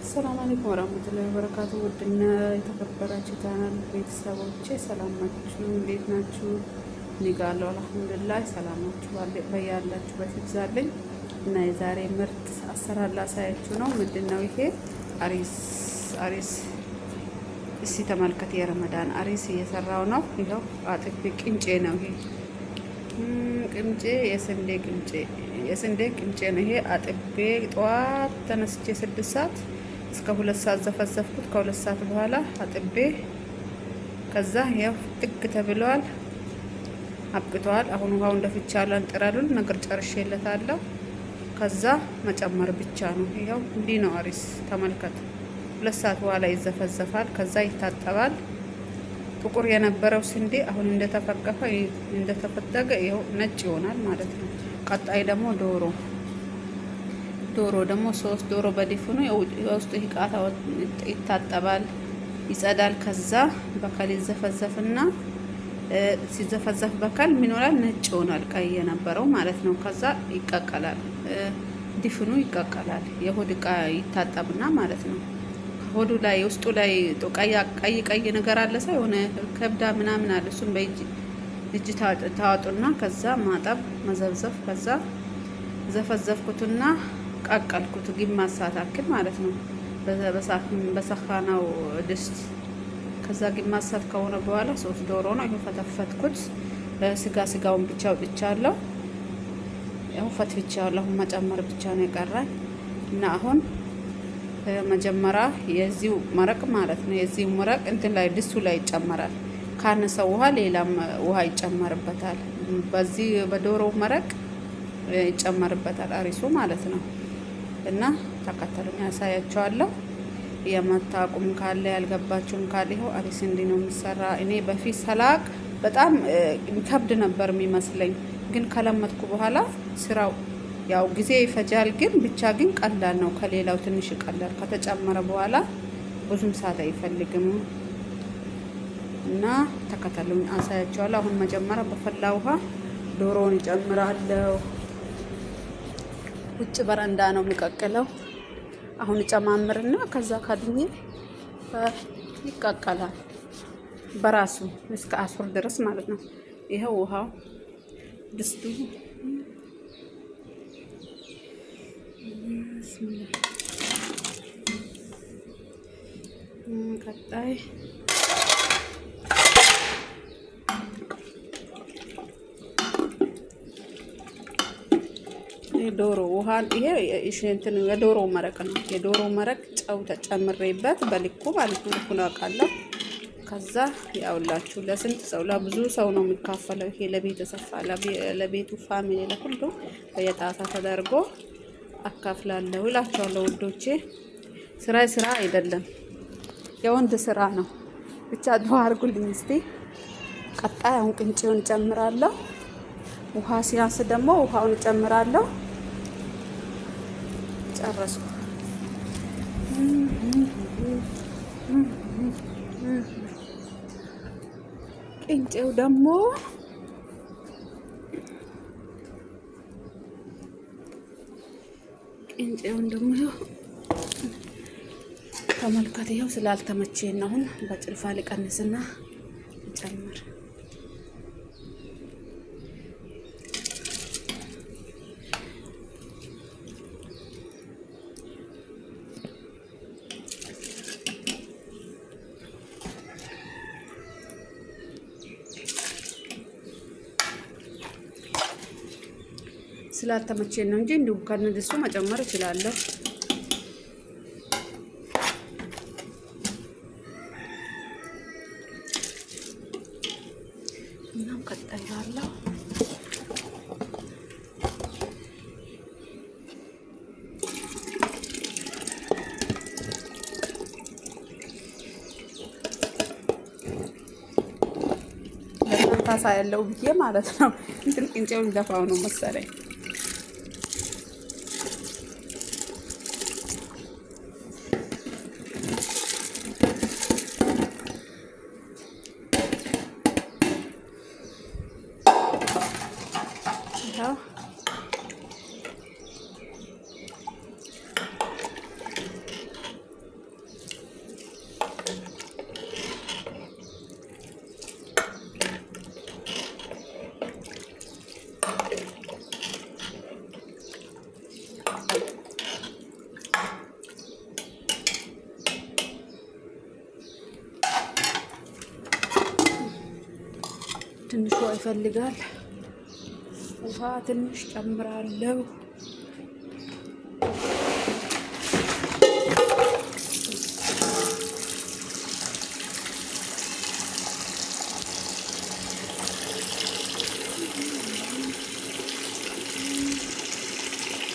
ሰላም አለይኩም ወራህመቱላሂ ወበረካቱ። ውድና የተከበራችሁ ቻናል ቤተሰቦቼ ሰላም ናችሁ? እንዴት ናችሁ? እኔ ጋር አለሁ አልሐምዱሊላህ። ሰላማችሁ በያላችሁበት ይብዛልኝ። እና የዛሬ ምርጥ አሰራር ላሳያችሁ ነው። ምንድነው ይሄ? አሪስ አሪስ። እስቲ ተመልከት። የረመዳን አሪስ እየሰራው ነው። ይኸው አጥቤ ቅንጬ ነው ይሄ ቅንጬ፣ የስንዴ ቅንጬ፣ የስንዴ ቅንጬ ነው ይሄ። አጥቤ ጠዋት ተነስቼ 6 ሰዓት እስከ 2 ሰዓት ዘፈዘፍኩት። ከ2 ሰዓት በኋላ አጥቤ ከዛ ያው ጥግ ተብለዋል፣ አብቅተዋል። አሁን ውሃውን ደፍቻለሁ። አንጥራሉን ነገር ጨርሼለታለሁ። ከዛ መጨመር ብቻ ነው። ይኸው እንዲህ ነው አሪስ፣ ተመልከቱ። 2 ሰዓት በኋላ ይዘፈዘፋል። ከዛ ይታጠባል። ጥቁር የነበረው ስንዴ አሁን እንደተፈቀፈ እንደተፈተገ ይኸው ነጭ ይሆናል ማለት ነው። ቀጣይ ደግሞ ዶሮ፣ ዶሮ ደግሞ ሶስት ዶሮ በድፍኑ የውስጡ ቃታ ይታጠባል፣ ይጸዳል። ከዛ በካል ይዘፈዘፍና ሲዘፈዘፍ በካል ምን ይሆናል? ነጭ ይሆናል፣ ቀይ የነበረው ማለት ነው። ከዛ ይቀቀላል፣ ድፍኑ ይቀቀላል። የሆድ እቃ ይታጠብና ማለት ነው። ሆዱ ላይ ውስጡ ላይ ቀይ ቀይ ነገር አለ፣ ሰው የሆነ ከብዳ ምናምን አለ። እሱን በእጅ እጅ ታወጡና ከዛ ማጠብ መዘብዘፍ። ከዛ ዘፈዘፍኩትና ቀቀልኩት ግማሽ ሰዓት አክል ማለት ነው፣ በሰኻናው ድስት። ከዛ ግማሽ ሰዓት ከሆነ በኋላ ሶስት ዶሮ ነው ይኸው ፈተፈትኩት። ስጋ ስጋውን ብቻ አውጥቻለሁ። ያው ፈትፍቻለሁ። አሁን መጨመር ብቻ ነው የቀረኝ እና አሁን መጀመሪያ የዚሁ መረቅ ማለት ነው። የዚሁ መረቅ እንትን ላይ ድስቱ ላይ ይጨመራል። ካነሰው ውሃ ሌላም ውሃ ይጨመርበታል። በዚህ በዶሮ መረቅ ይጨመርበታል አሪሱ ማለት ነው። እና ተከተሉኝ፣ ያሳያቸዋለሁ። የማታውቁም ካለ ያልገባችሁም ካለ ይኸው አሪስ እንዲህ ነው የሚሰራ። እኔ በፊት ሰላቅ በጣም ከብድ ነበር የሚመስለኝ፣ ግን ከለመድኩ በኋላ ስራው ያው ጊዜ ይፈጃል፣ ግን ብቻ ግን ቀላል ነው። ከሌላው ትንሽ ይቀላል። ከተጨመረ በኋላ ብዙም ሰዓት አይፈልግም። እና ተከተሉኝ፣ አሳያቸዋለሁ። አሁን መጀመሪያ በፈላ ውሃ ዶሮውን እጨምራለሁ። ውጭ በረንዳ ነው የሚቀቅለው። አሁን እጨማምርና ከዛ ካድኜ ይቀቀላል በራሱ እስከ አሱር ድረስ ማለት ነው። ይኸው ውሃው ድስቱ ቀጣይ ዶሮ ውሃን ይሄ እንትን የዶሮ መረቅ ነው። የዶሮ መረቅ ጨው ተጨምሬበት በልኩ ማለት ነው። ልኩን አውቃለሁ። ከዛ ያውላችሁ ለስንት ሰው ለብዙ ሰው ነው የሚካፈለው። ይሄ ለቤተሰብ ለቤቱ family ለሁሉ በየጣሳ ተደርጎ አካፍላለሁ እላቸዋለሁ ውዶቼ። ስራ ስራ አይደለም የወንድ ስራ ነው። ብቻ ዱአ አድርጉልኝ እስቲ። ቀጣይ አሁን ቅንጬውን እጨምራለሁ። ውሃ ሲያንስ ደግሞ ውሃውን እጨምራለሁ። ጨረስኩ። ቅንጬው ደግሞ ቅንጬውን ደግሞ ተመልከት። ይኸው ስላልተመቼን አሁን በጭልፋ ልቀንስና ጨምር። ስላልተመቼን ነው እንጂ እንዲሁ ከነድስቱ መጨመር እችላለሁ። እናም ቀጣይ ያለው ለእናንተ ያለው ብዬ ማለት ነው። እንትን ቅንጬውን ደፋው ነው መሰለኝ። ይኸው ትንሽ ውሃ ይፈልጋል። ውሃ ትንሽ ጨምራለሁ።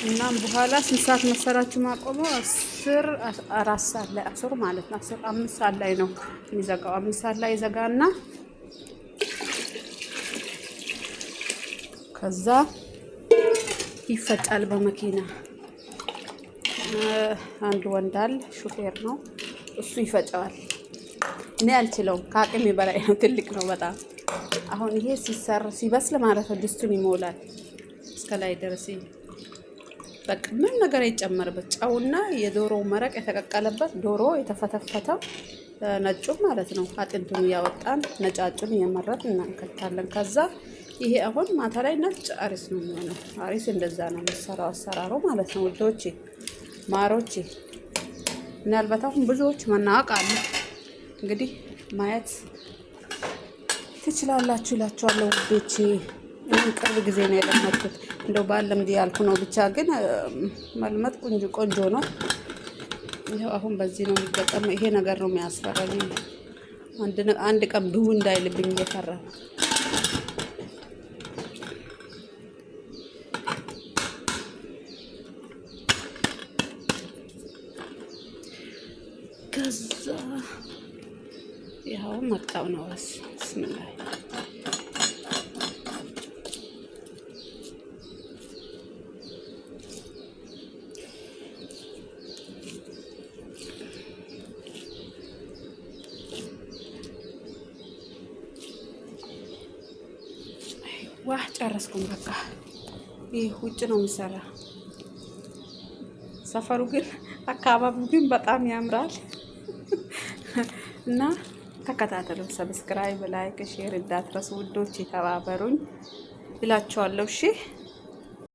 እናም በኋላ ስንት ሰዓት መሰላችሁ ማቆመው? 4 ሰዓት ላይ፣ 10 ማለት ነው። 5 ሰዓት ላይ ነው የሚዘጋው። 5 ሰዓት ላይ ይዘጋና ከዛ ይፈጫል በመኪና። አንድ ወንድ አለ፣ ሹፌር ነው እሱ ይፈጨዋል። እኔ አልችለውም፣ ከአቅሜ በላይ ነው፣ ትልቅ ነው በጣም። አሁን ይሄ ሲሰራ ሲበስል ማለት ነው ድስቱን ይሞላል እስከ ላይ ድረስ። በቃ ምን ነገር አይጨመርበት። ጨውና የዶሮ መረቅ የተቀቀለበት ዶሮ የተፈተፈተው ነጩ ማለት ነው። አጥንቱን እያወጣን ነጫጩን እየመረጥን እናንከታለን። ከዛ ይሄ አሁን ማታ ላይ ነጭ አሪስ ነው የሚሆነው። አሪስ እንደዛ ነው የሚሰራው አሰራሩ ማለት ነው ውዶቼ፣ ማሮቼ። ምናልባት አሁን ብዙዎች መናወቅ አሉ፣ እንግዲህ ማየት ትችላላችሁ እላችኋለሁ ውዶቼ። እኔም ቅርብ ጊዜ ነው የለመድኩት። እንደው ባለምድ ያልኩ ነው። ብቻ ግን መልመድ ቆንጆ ቆንጆ ነው። ይኸው አሁን በዚህ ነው የሚገጠመው። ይሄ ነገር ነው የሚያስፈራኝ። አንድ ቀን ብው እንዳይልብኝ እየፈራ ነው። ከዛ ይኸው መጣው ነው። ብስሚላ። ዋህ ጨረስኩም። በቃ ይህ ውጭ ነው የሚሰራ። ሰፈሩ ግን አካባቢው ግን በጣም ያምራል እና ተከታተሉ። Subscribe፣ like፣ share እንዳትረሱ ውዶች፣ የተባበሩኝ እላችኋለሁ። እሺ።